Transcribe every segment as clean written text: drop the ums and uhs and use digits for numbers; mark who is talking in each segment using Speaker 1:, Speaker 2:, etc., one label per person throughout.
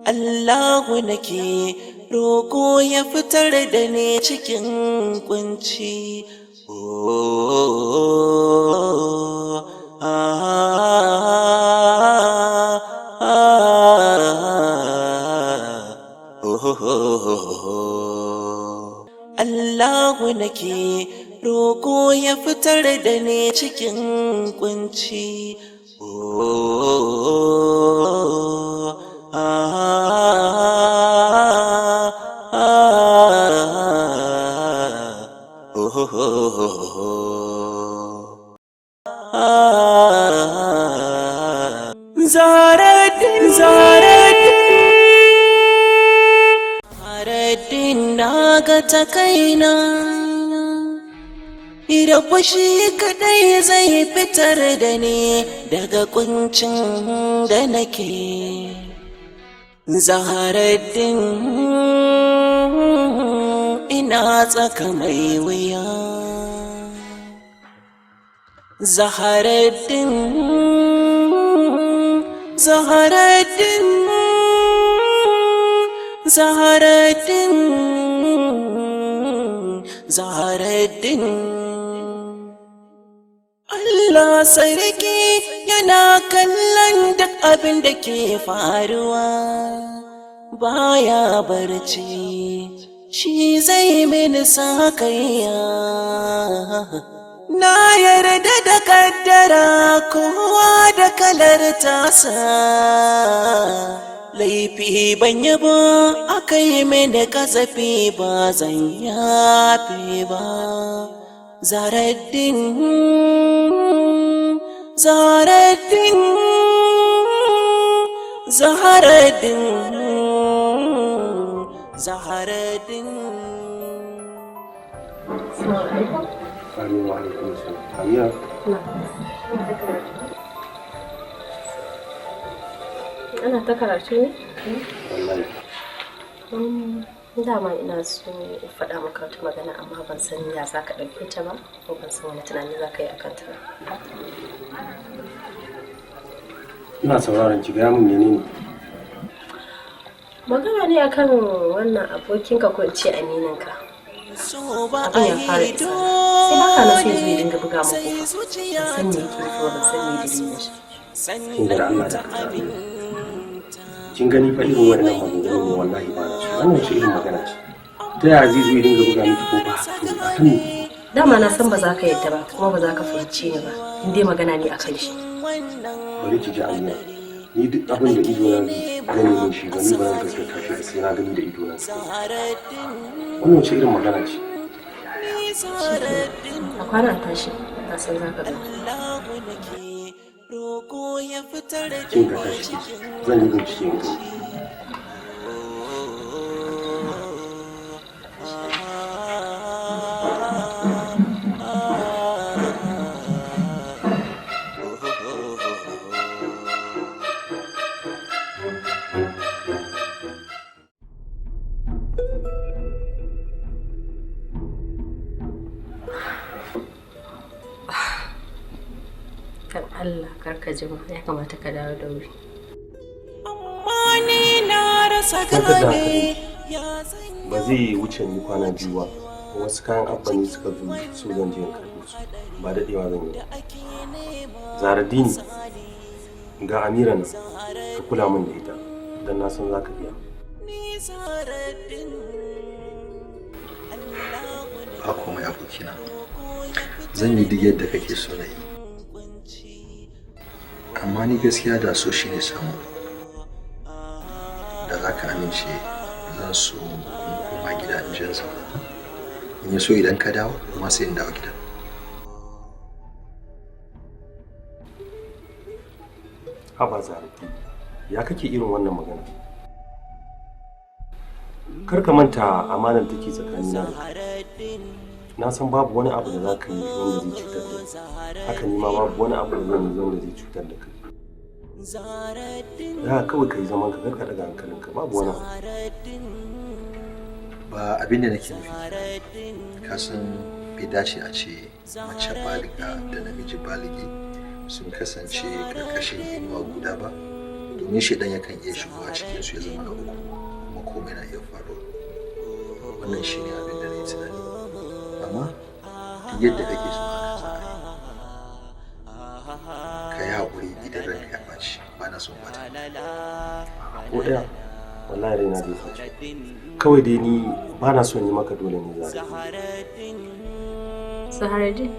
Speaker 1: Allahu nake roko ya fitar da ni cikin kunci. Oh, ah, ah, oh. Allahu nake roko ya fitar da ni cikin kunci. Oh, ah, ah, oh, ah. Zaraddin, Zaraddin, Zaraddin, na ga ta kaina. Ida fushi kadai zai fitar da ni daga kuncin da nake. Zaharaddin, ina tsaka mai wuya. Zaharaddin, Zaharaddin, Zaharaddin, Zaharaddin. Allah sarki yana kallon duk abin da ke faruwa, baya barci, shi zai mini sakayya. Na yarda da kaddara, kowa da kalar tasa. Laifi ban yi ba aka yi mini kazafi, ba zan yafe ba. Zaraddin, Zaraddin, Zaharaddin, Zaharaddin.
Speaker 2: Amin wa alaikum salam. Amira.
Speaker 3: Ana ta karatu ne?
Speaker 2: Wallahi.
Speaker 3: Dama ina so in faɗa maka wata magana, amma ban san ya za ka ɗauke ta ba, ko ban san wani tunani za ka yi a kanta ba.
Speaker 2: Ina sauraron ki, gaya min menene.
Speaker 3: Magana ne akan wannan abokinka, ko in ce amininka.
Speaker 1: So ba a
Speaker 3: Abin ya fara
Speaker 1: yi
Speaker 3: isa. Sai baka na sai zo ya
Speaker 1: dole
Speaker 3: dinga buga min
Speaker 1: sai
Speaker 3: kofa. Ban
Speaker 1: zuciya
Speaker 3: san me yake nufi ba, ban san me dalilin shi.
Speaker 2: Kin ga da
Speaker 1: sannan
Speaker 2: Allah
Speaker 1: ta
Speaker 2: da ka
Speaker 1: aminta.
Speaker 2: Kin gani fa, irin waɗannan maganganu ne wallahi ba na so. Wannan wace irin magana ce? Ta yaya zai zo ya dinga buga miki kofa a kan me?
Speaker 3: Dama na san ba za ka yadda ba, kuma ba za ka fahimce ni ba, in dai magana ne akan shi.
Speaker 2: Bari ki ji, Amira. Ni duk abin da ido na gani min shi ba, ni ba zan gaskata shi ba sai na gani da ido na. Wannan wace irin magana ce?
Speaker 3: A kwana a tashi, na san za ka gani.
Speaker 1: Allahu nake roko ya fitar da
Speaker 2: Kin ga, tashi, zan yi bincike in gani.
Speaker 3: Kan Allah kar ka jima, ya kamata ka dawo da wuri.
Speaker 1: Amma ni na rasa
Speaker 2: Kwantar da
Speaker 1: gane
Speaker 2: hankalinki.
Speaker 1: ya zan
Speaker 2: Ba zai wuce ni kwana 2 ba. Wasu kayan abba ne suka zo, so zan je in karɓo su. Ba daɗewa zan yi ba.
Speaker 1: ake nema.
Speaker 2: Zaradini, ga Amira nan, ka kula min da ita don na san za ka iya.
Speaker 1: Ni Zaharaddin, Allahu
Speaker 4: Ba komai, abokina. Zan yi duk yadda kake so na yi. Amma ni gaskiya da so shi ne samu. Da za ka amince, zan so in koma gida in je in zauna. In ya so idan ka dawo, kuma sai in dawo gida.
Speaker 2: Haba Zaradini, ya kake irin wannan magana? Kar ka manta amanar take tsakanina da kai. Na san babu wani abu da za ka yi wanda zai cutar da ni. Haka ni ma babu wani abu da zan yi wanda zai cutar da kai. Da haka kawai ka yi zaman ka, kar ka daga hankalinka, babu wani abu.
Speaker 4: Ba abin da nake nufi. Ka san bai dace a ce mace baliga da namiji baligi sun kasance ƙarƙashin inuwa guda ba. Domin shaidan yakan iya shigowa cikin su ya zama na uku, kuma komai na iya faruwa. Wannan shine abin da na yi tunani. Amma duk yadda kake so haka za a yi. Ka yi haƙuri idan ranka ya ɓaci, ba na son ɓata.
Speaker 2: Ko ɗaya wallahi raina zai ɓaci. Kawai dai ni ba na son yi maka dole ne za.
Speaker 3: Zaharaddin.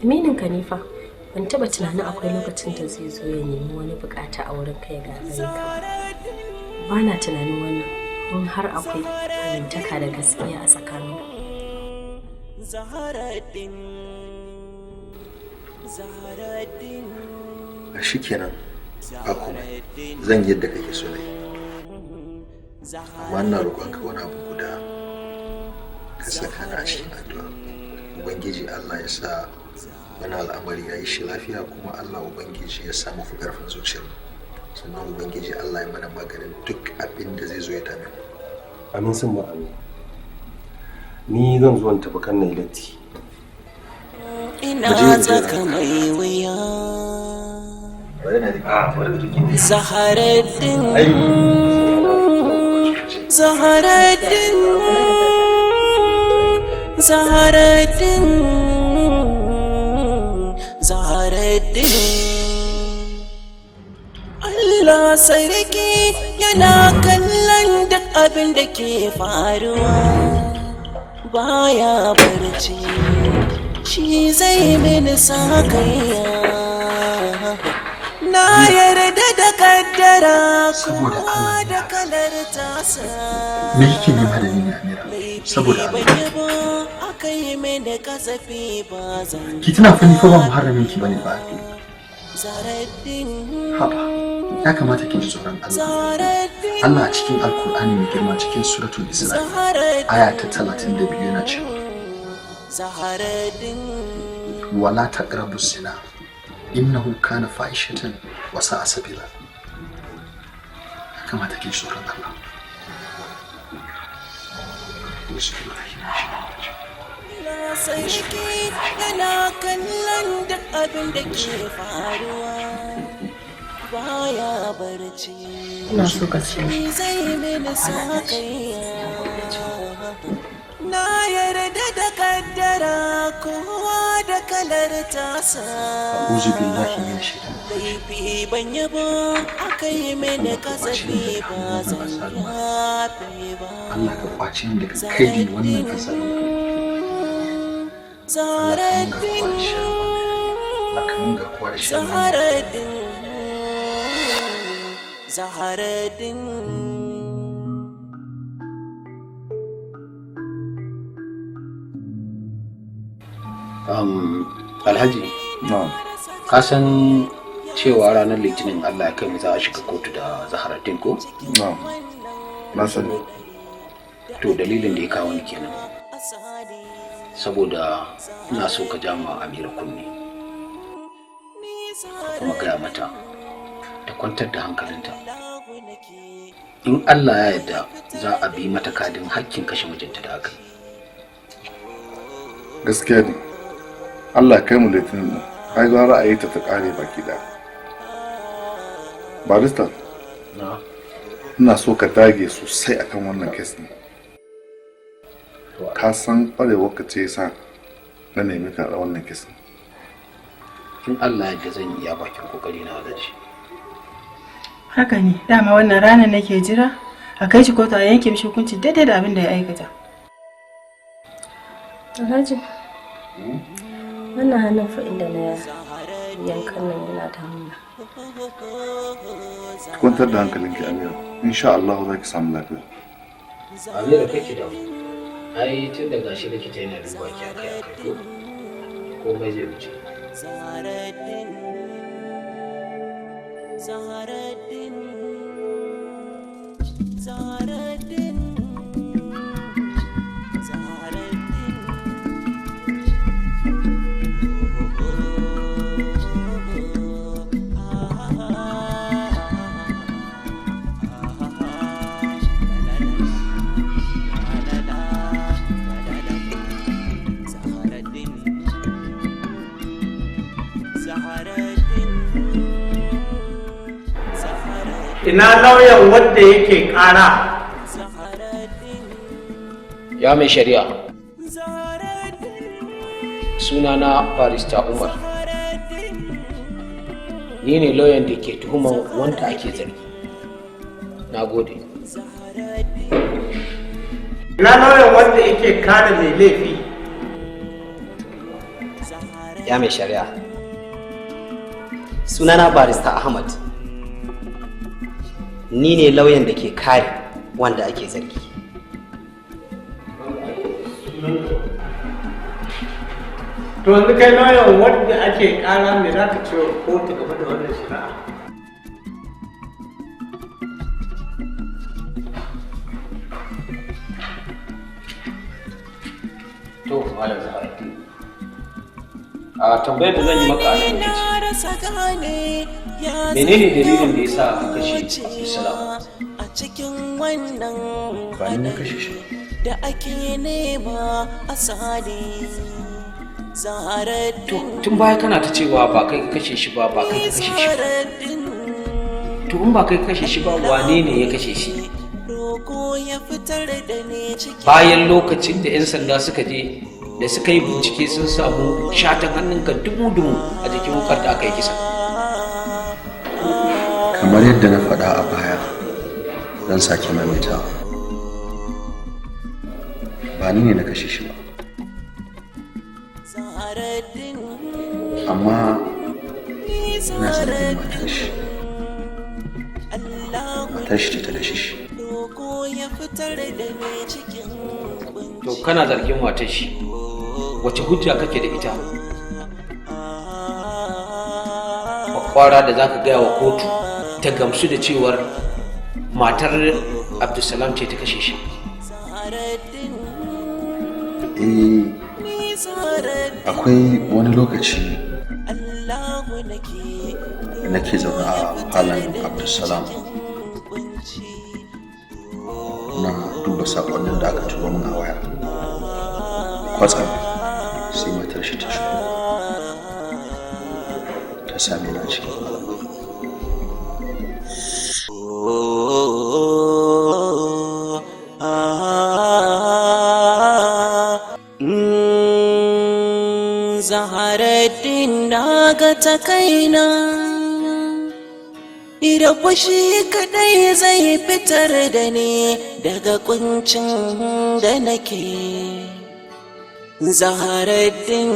Speaker 3: Aminin ka ne fa. Ban taɓa tunanin akwai lokacin da zai zo ya nemi wani bukata a wurin kai ga gare ka ba. Ba na tunanin wannan in har akwai amintaka da gaskiya a tsakanin.
Speaker 4: Shi kenan ba komai, zan yadda kake so ne. Amma ina roƙonka wani abu guda, ka saka ni a cikin addu'a. Ubangiji Allah ya sa wani al'amari ya yi shi lafiya, kuma Allah Ubangiji ya sa mu fi ƙarfin zuciyarmu. Sannan Ubangiji Allah ya mana maganin duk abin da zai zo ya dame mu.
Speaker 2: Amin sun ba amin. Ni zan zo in tafi kan na latti.
Speaker 1: Ina tsaka mai wuya. Zaharaddin, Zaharaddin, Zaharaddin, Zaharaddin. Allah sarki yana kallon duk abin da ke faruwa, baya barci, shi zai mini sakayya. Na yarda da kaddara kowa da kalar tasa.
Speaker 4: Me kike nema da ni ne, Amira? Saboda Allah.
Speaker 1: Aka yi mini kasafi ba zan.
Speaker 4: Ki tuna fa ni fa ba muharramin ki bane ba. Haba, ya kamata ki ji tsoron Allah. Allah a cikin Alkur'ani mai girma cikin suratul Isra'i aya ta 32 yana cewa wala taqrabu zina innahu kana fahishatan wa sa'a sabila. Ya kamata ki ji tsoron Allah.
Speaker 1: Sarki yana kallon duk abin da ke faruwa, baya barci.
Speaker 3: Ina so ka ce
Speaker 1: zai mini sakayya. Na yarda da kaddara kowa da kalar tasa.
Speaker 4: A'udhu billahi minash shaitanir
Speaker 1: Laifi ban yabo aka yi mini kasafi ba zan yafe ba.
Speaker 4: Allah ka kwace ni daga kaidin wannan azalimi.
Speaker 1: Zaharaddin, Zaharaddin, Zaharaddin.
Speaker 5: Alhaji, ka san cewa ranar Litinin Allah ya kai mu za a shiga kotu da Zaharaddin ko?
Speaker 6: Na sani.
Speaker 5: To dalilin da ya kawo ni kenan. Saboda ina so ka ja ma Amira kunne, ka kuma gaya mata ta kwantar da hankalinta. In Allah ya yarda za a bi mata kadin hakkin kashe mijinta da aka yi.
Speaker 6: Gaskiya ne. Allah kai mu Litinin din. Ai gara a yi ta ta kare baki ɗaya. Barista,
Speaker 5: Na.
Speaker 6: ina so ka dage sosai akan wannan kes ɗin. Ka san ƙwarewar ka ce sa na nemi ka a wannan kes ɗin.
Speaker 5: In Allah ya yarda zan iya bakin kokari na Alhaji.
Speaker 7: Haka ne, dama wannan ranar nake jira a kai shi kotu a yanke mishi hukunci daidai da abin da ya aikata.
Speaker 3: Alhaji, wannan hannun fa inda na yankan nan yana damuna.
Speaker 6: Ki kwantar da hankalinki Amira. Insha Allah za ki samu lafiya.
Speaker 5: Amira kake da ai tun da gashi likita yana duba ki akai akai ko komai zai wuce.
Speaker 1: Zaharaddin, Zaharaddin, Zaharaddin, Zaharaddin. Zaharaddin, Zaharaddin.
Speaker 8: Ina lauyan wanda yake ƙara?
Speaker 5: Ya mai shari'a, sunana Barista Umar. Ni ne lauyan da ke tuhuman wanda ake zargi. Na gode.
Speaker 8: Ina lauyan wanda yake kare mai laifi?
Speaker 9: Ya mai shari'a, sunana Barista Ahmad. Ni ne lauyan da ke kare wanda ake zargi.
Speaker 8: To, yanzu kai lauyan wanda ake ƙara, me za ka ce wa kotu game da wannan shari'a?
Speaker 5: To, Malam Zaharaddin, a tambayar da zan yi maka a nan ita ce, menene dalilin da ya sa ka kashe Abdulsalam?
Speaker 1: A cikin wannan
Speaker 4: Ba ni na kashe shi ba.
Speaker 1: da ake nema a sani. Zaharaddin.
Speaker 5: Tun baya kana ta cewa ba kai ka kashe shi ba, ba kai ka kashe shi ba. To, in ba kai ka kashe shi ba, wane ne ya kashe shi?
Speaker 1: Roko ya fitar da ni cikin
Speaker 5: Bayan lokacin da 'yan sanda suka je da suka yi bincike, sun samu shatan hannunka dumu-dumu a jikin wukar da aka yi kisa.
Speaker 4: Kamar yadda na faɗa a baya, zan sake maimaitawa, ba ni ne na kashe shi ba, amma ina zargin matar shi. Matar shi ce ta kashe shi.
Speaker 1: Roko ya fitar da ni cikin.
Speaker 5: To, kana zargin matar shi. Wace hujja kake da ita kwara da zaka gaya wa kotu ta gamsu da cewar matar Abdulsalam ce ta kashe shi?
Speaker 4: Eh, akwai wani lokaci da nake zaune a falon Abdulsalam, na duba saƙonnin da aka turo min a waya. Kwatsam sai matar shi ta shigo ta same ni a cikin falon.
Speaker 1: Zaharaddin, na ga ta kaina. Ira shi kadai zai fitar da ni daga kuncin da nake. Zaharaddin,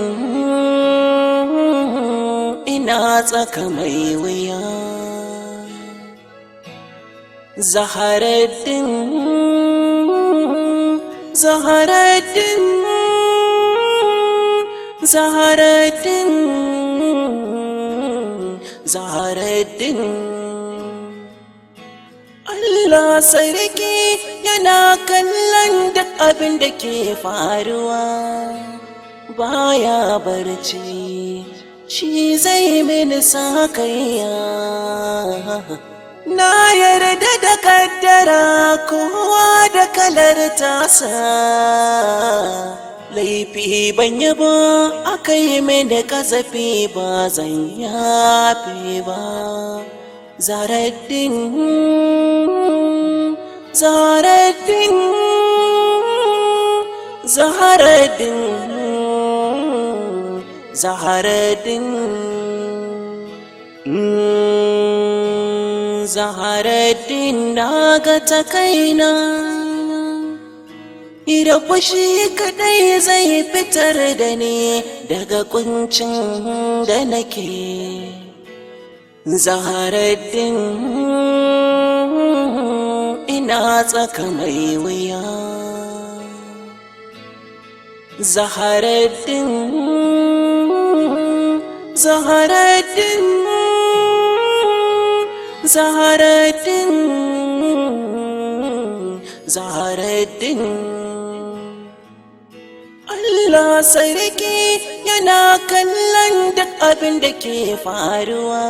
Speaker 1: ina tsaka mai wuya. Zaharaddin, Zaharaddin, Zaharaddin, Zaharaddin. Allah sarki yana kallon duk abin da ke faruwa, baya barci, shi zai mini sakayya. Na yarda da kaddara, kowa da kalar tasa. Laifi ban yi ba aka yi mini kazafi, ba zan yafe ba. Zaharaddin, Zaharaddin, Zaharaddin, Zaharaddin. Zaharaddin, na ga ta kaina. Ira shi kadai zai fitar da ni daga kuncin da nake. Zaharaddin, ina tsaka mai wuya. Zaharaddin, Zaharaddin, Zaharaddin, Zaharaddin. Allah sarki yana kallon duk abin da ke faruwa,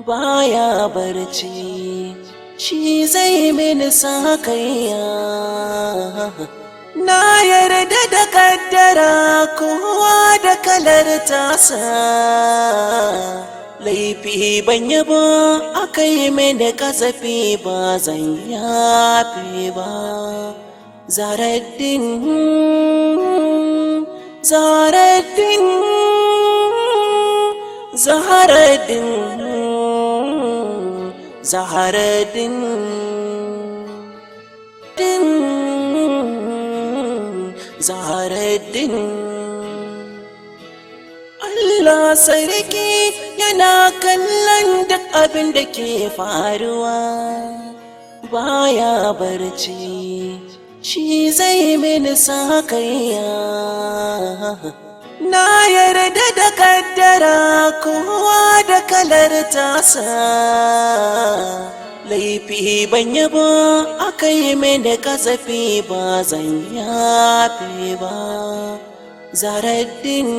Speaker 1: baya barci, shi zai mini sakayya. Na yarda da kaddara, kowa da kalar tasa. Laifi ban yi ba, aka yi mini kasafi, ba zan yafe ba. Zaraddin, Zaraddin, Zaharaddin, Zaharaddin din, Zaharaddin. Allah sarki yana kallon duk abin da ke faruwa, baya barci, shi zai mini sakayya. Na yarda da kaddara, kowa da kalar tasa. Laifi ban yi ba, aka yi mini kasafi, ba zan yafe ba. Zaraddin.